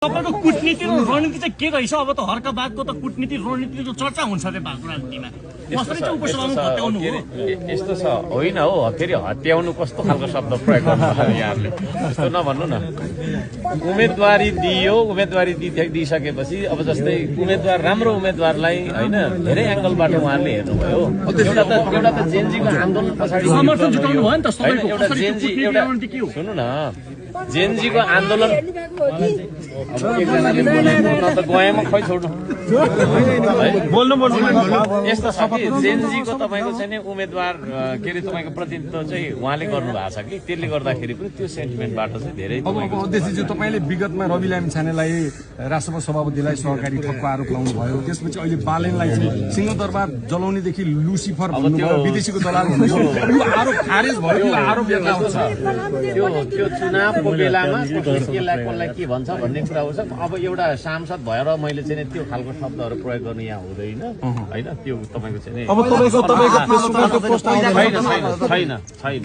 तपाईको कूटनीति र रणनीति चाहिँ के रहेछ? अब त हर्का बागको त कूटनीति रणनीतिको चर्चा हुन्छ रे भएको राजनीतिमा। कसरी चाहिँ उपसभामा हत्याउनु हो? यस्तो छ होइन हो, फेरि हत्याउनु कस्तो खालको शब्द प्रयोग गर्नु यहाँहरूले, त्यस्तो नभन्नु न। उम्मेदवारी दियो, उम्मेदवारी दिइसकेपछि अब जस्तै उम्मेदवार राम्रो उम्मेदवारलाई होइन धेरै एंगलबाट उहाँहरूले हेर्नुभयो। एउटा त जेएनजीको आन्दोलन पछाडि समर्थन जुटाउनु भयो नि त सबैको। एउटा जेएनजी एउटा सुन्नु न, जेएनजीको आन्दोलन न त गएमा खै छोड्नु बोल्नु यस्तो छ कि जेएनजीको तपाईँको चाहिँ उम्मेदवार के अरे तपाईँको प्रतिनिधित्व चाहिँ उहाँले गर्नु भएको छ कि त्यसले गर्दाखेरि पनि त्यो सेन्टिमेन्टबाट चाहिँ धेरै। अब अध्यक्षज्यू तपाईँले विगतमा रवि लामी छानेलाई राष्ट्रसभा सभापतिलाई सहकारी ठगको आरोप लाउनु भयो, त्यसपछि अहिले बालेनलाई चाहिँ सिंहदरबार जलाउनेदेखि लुसिफर भन्नुभयो, विदेशीको दलाल भन्नुभयो, यो आरोप खारेज भयो। यो आरोप त्यो चुनावको बेलामा कसलाई के भन्छ भन्ने कुरा हुन्छ। अब एउटा सांसद भएर मैले चाहिँ त्यो खालको शब्दहरू प्रयोग गर्नु यहाँ हुँदैन होइन। त्यो तपाईँको चाहिँ छैन।